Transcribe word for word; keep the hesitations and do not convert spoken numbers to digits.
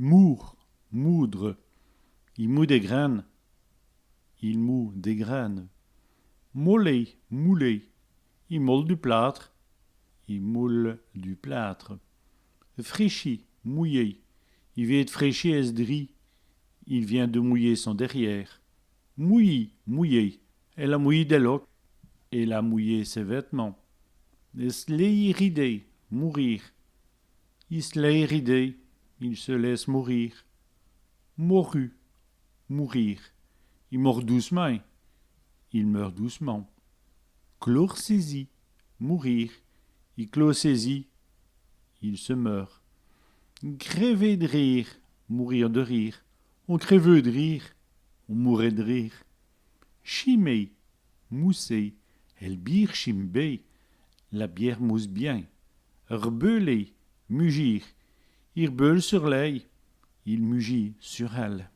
Moûre, moudre. I moût dès grènes. Il moud des graines. Moler, mouler. I mole du plâtre. Il moule du plâtre. Frèchi, mouiller. I vét d' frèchi ès drî. Il vient de mouiller son derrière. Mouyî, mouiller. Èle a mouyî dès loques. Elle a mouillé ses vêtements. Ès lèyî rider, mourir. I s' lèye rider. Il se laisse mourir. Moru, mourir. I mord doûcemint. Il meurt doucement. Clore sès-îs, mourir. I clôt sès-îs. Il se meurt. Crèver d' rîre, mourir de rire. On crèveut d' rîre. On mourait de rire. Chimer, mousser. El bîre chime bén. La bière mousse bien. Rbeûler, mugir. I rbeûle sur lèye. Il mugit sur elle.